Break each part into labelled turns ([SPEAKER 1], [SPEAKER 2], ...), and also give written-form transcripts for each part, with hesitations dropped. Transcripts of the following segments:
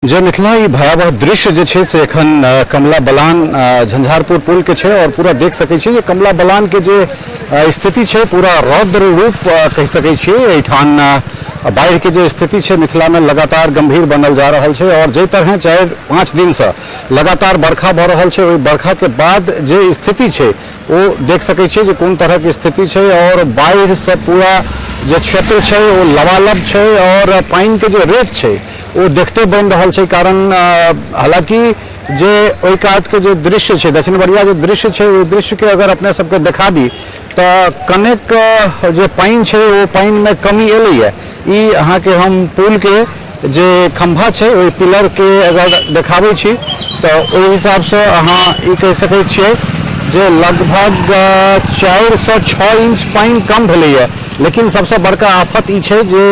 [SPEAKER 1] जय मिथिला। ई भयावह दृश्य जे छै से एखन कमला बलान झंझारपुर पुल के छै और पूरा देख सकै छियै जे कमला बलान के जे स्थिति छै पूरा रौद्र रूप कहि सकै छियै। एहिठाम बाढ़ि के जे स्थिति छै मिथिला में लगातार गंभीर बनल जा रहल छै और जाहि तरह 4-5 दिन से लगातार बरखा भऽ रहल छै, ओहि बरखा के बाद जे स्थिति छै ओ देख सकै छियै जे कोन तरहक स्थिति छै और बाढ़ि से पूरा जे क्षेत्र छै ओ लबालब छै और पानि के जे रेत छै ओ देखते बनि रहल छै। कारण हालांकि जे ओहि कातके जे दृश्य छै, दक्षिणबरिया जे दृश्य छै, ओहि दृश्यके अगर अपने सबके देखा दी तऽ कनेक जे पानि छै ओ पानिमे कमी एलैए। ई अहाँके हम पुलके जे खम्भा छै ओहि पिलरके अगर देखाबै छी तऽ ओहि हिसाबसँ अहाँ ई कहि सकै छियै जे लगभग 4 सँ 6 इंच पानि कम भेलैए। लेकिन सबसँ बड़का आफत ई छै जे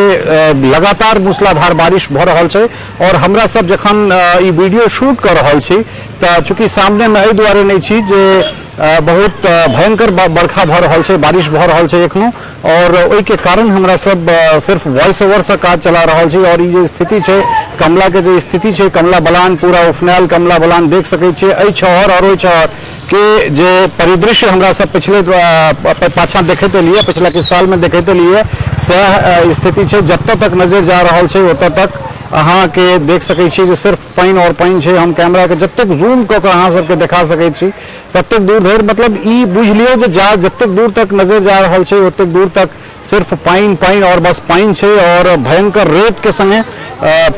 [SPEAKER 1] लगातार मूसलाधार बारिश भऽ रहल छै और हमरा सब जखन ई वीडियो शूट कऽ रहल छी तऽ चूँकि सामनेमे एहि दुआरे नहि छी जे बहुत भयंकर बरखा भऽ रहल छै, बारिश भऽ रहल छै एखनो और ओहिके कारण हमरा सब सिर्फ वॉइस ओवरसँ काज चला रहल छी। और ई जे स्थिति छै, कमलाके जे स्थिति छै, कमला बलान पूरा उफनायल कमला बलान देख सकै छियै। एहि छहर और ओहि छहर के जे परिदृश्य हमरा सब पिछले पाछाँ देखैत एलियै, पिछला किछु सालमे देखैत एलियै, सएह स्थिति छै। जतऽ तक नजर जा रहल छै ओतऽ तक अहाँके देख सकै छी जे सिर्फ पानि और पानि छै। हम कैमराके जतेक जूम कऽ कऽ अहाँ सबके देखा सकै छी ततेक दूर धरि, मतलब ई बुझि लियौ जे जा जतेक दूर तक नजर जा रहल छै ओतेक दूर तक सिर्फ पानि, पानि और बस पानि छै और भयंकर रेत के संगे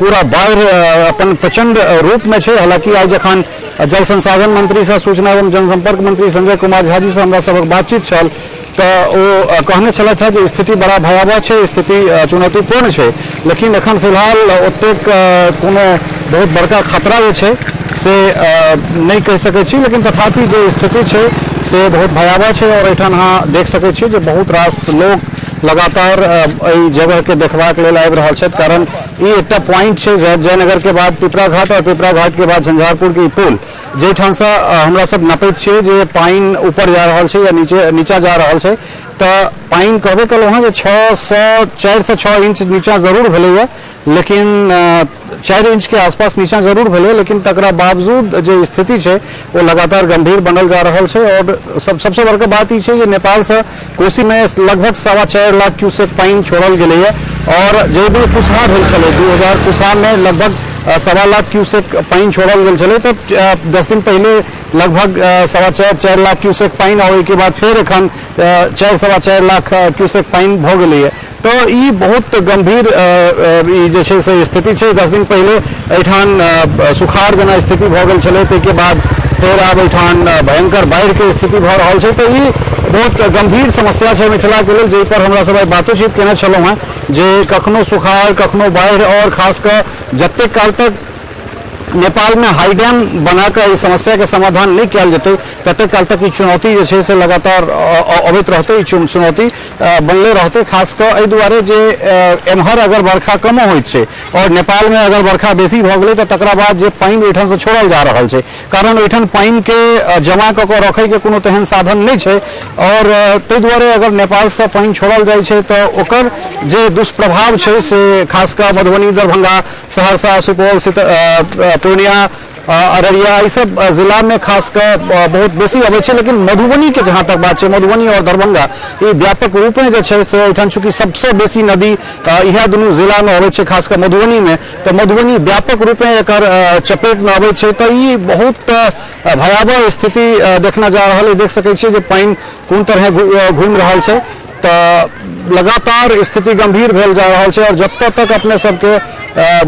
[SPEAKER 1] पूरा बाढ़ि अपन प्रचंड रूप में छै। हालांकि आइ जखन जल संसाधन मंत्री से सूचना एवं जनसंपर्क मंत्री संजय कुमार झा जी से हमरा सबक बातचीत छल तऽ ओ कहने छलथि हेँ जे स्थिति बड़ा भयावह छै, स्थिति चुनौतीपूर्ण छै, लेकिन एखन फिलहाल ओतेक कोनो बहुत बड़का खतरा जे छै से नहि कहि सकै छी, लेकिन तथापि जे स्थिति छै से बहुत भयावह छै। और एहिठाम अहाँ देख सकै छी जे बहुत रास लोक लगातार एहि जगहके देखबाक लेल आबि रहल छथि, कारण ई एकटा पॉइंट छै जयनगर के बाद पिपरा घाट और पिपरा घाट के बाद झंझारपुर के ई पुल, जाहिठामसँ हमरा सब नपैत छियै जे पानि ऊपर जा रहल छै या नीचे नीचा जा रहल छै। तऽ पानि कहबे केलहुँ हँ जे 6 सँ 4 सँ 6 इंच नीचा जरूर भेलैए, लेकिन 4 इंच के आसपास नीचा जरूर भेलै, लेकिन तकरा बावजूद जे स्थिति छै ओ लगातार गंभीर बनल जा रहल छै। और सब सबसँ बड़का बात ई छै जे नेपालसँ कोसीमे लगभग 4.25 लाख क्यूसेक पानि छोड़ल गेलैए और जे भी कुसहा भेल छलै 2000 कुसहामे लगभग 1.25 लाख क्यूसेक पानि छोड़ल गेल छलै, तऽ 10 दिन पहिले लगभग 4.25 4 लाख क्यूसेक पानि और ओहिके बाद फेर एखन 4-4.25 लाख क्यूसेक पानि भऽ गेलैए। तऽ ई बहुत गंभीर ई जे छै से स्थिति छै। 10 दिन पहिले एहिठाम सुखाड़ जेना स्थिति भऽ गेल छलै, ताहिके बाद फेर आब एहिठाम भयंकर बाढ़िके स्थिति भऽ रहल छै। तऽ ई बहुत गंभीर समस्या छै मिथिलाके लेल, जाहि पर हमरा सब आइ बातोचीत केने छलहुँ हेँ जे कखनो सुखाड़, कखनो बाढ़ि और खास कऽ जतेक काल तक नेपालमे हाई डैम बना कऽ एहि समस्याके समाधान नहि कयल जेतै ततेक काल तक ई चुनौती जे छै से लगातार अबैत रहतै, ई चुनौती बनले रहतै। खास कऽ एहि दुआरे जे एम्हर अगर बरखा कमो होइत छै और नेपालमे अगर बरखा बेसी भऽ गेलै तऽ तकरा बाद जे पानि ओहिठामसँ छोड़ल जा रहल छै, कारण ओहिठाम पानिके जमा कऽ कऽ रखैके कोनो तेहन साधन नहि छै और ताहि दुआरे अगर नेपालसँ पानि छोड़ल जाइ छै तऽ ओकर जे दुष्प्रभाव छै से खास कऽ मधुबनी, दरभंगा, सहरसा, सुपौल, पूर्णिया, अररिया, ई सब जिलामे खास कऽ बहुत बेसी अबै छै। लेकिन मधुबनीके जहाँ तक बात छै, मधुबनी आओर दरभंगा ई व्यापक रूपे जे छै से एहिठाम चूँकि सबसँ बेसी नदी इएह दुनू जिलामे अबै छै, खास कऽ मधुबनीमे, तऽ मधुबनी व्यापक रूपे एकर चपेटमे अबै छै। तऽ ई बहुत भयावह स्थिति देखना जा रहल है। देख सकै छियै जे पानि कोन तरहे घूमि रहल छै। तऽ लगातार स्थिति गंभीर भेल जा रहल छै और जतऽ तक अपने सबके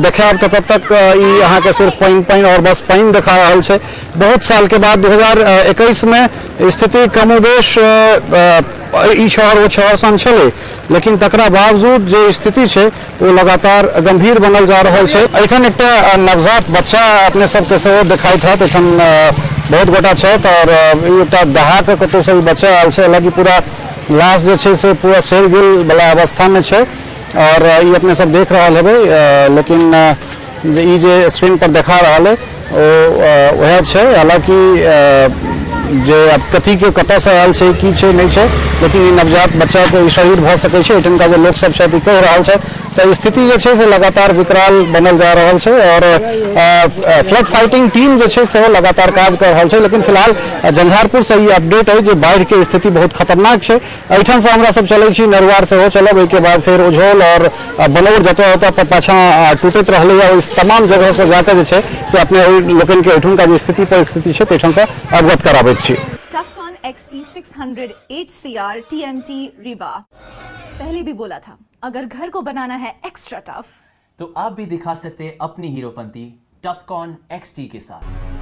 [SPEAKER 1] देखायब ततऽ तक ई अहाँके सिर्फ पानि, पानि और बस पानि देखा रहल छै। बहुत साल के बाद 2021 में स्थिति कमोबेश ई शहर ओ शहर सन छलै, लेकिन तकरा बावजूद जे स्थिति छै ओ लगातार गंभीर बनल जा रहल छै। एहिठाम एकटा नवजात बच्चा अपने सबके सेहो देखाइत हैत। एहिठाम बहुत गोटा छथि और ई एकटा दहा कऽ कतहुसँ ई बच्चा आयल छै। हालांकि पूरा लाश जे छै से पूरा सड़ि गेल वला अवस्थामे छै और ई अपने सब देख रहल हेबै, लेकिन जे ई जे स्क्रीन पर देखा रहल है ओ वएह छै। हालांकि जे आब कथीके कतऽसँ आयल छै, की छै, नहि छै, लेकिन ई नवजात बच्चाके ई शरीर भऽ सकै छै, एहिठामका जे लोकसभ छथि ई कहि रहल छथि। तऽ स्थिति जे छै से लगातार विकराल बनल जा रहल छै आओर फ्लड फाइटिंग टीम जे छै सेहो लगातार काज कऽ रहल छै। लेकिन फिलहाल झंझारपुरसँ ई अपडेट अछि जे बाढ़िके स्थिति बहुत खतरनाक छै। एहिठामसँ हमरा सब चलै छी, नरुआर सेहो चलब, ओहिके बाद फेर उझौल आओर बनौर जतऽ ओतऽ पाछाँ टूटैत रहलैए ओहि तमाम जगहसँ जाकऽ जे छै से अपने ओहि लोकनिके एहिठुमका जे स्थिति परिस्थिति छै ताहिठामसँ अवगत कराबैत छी।
[SPEAKER 2] Tufcon XT600 HCR TMT Rebar। पहले भी बोला था, अगर घर को बनाना है एक्स्ट्रा टफ
[SPEAKER 3] तो आप भी दिखा सकते हैं अपनी हीरोपंती टफकॉन XT के साथ।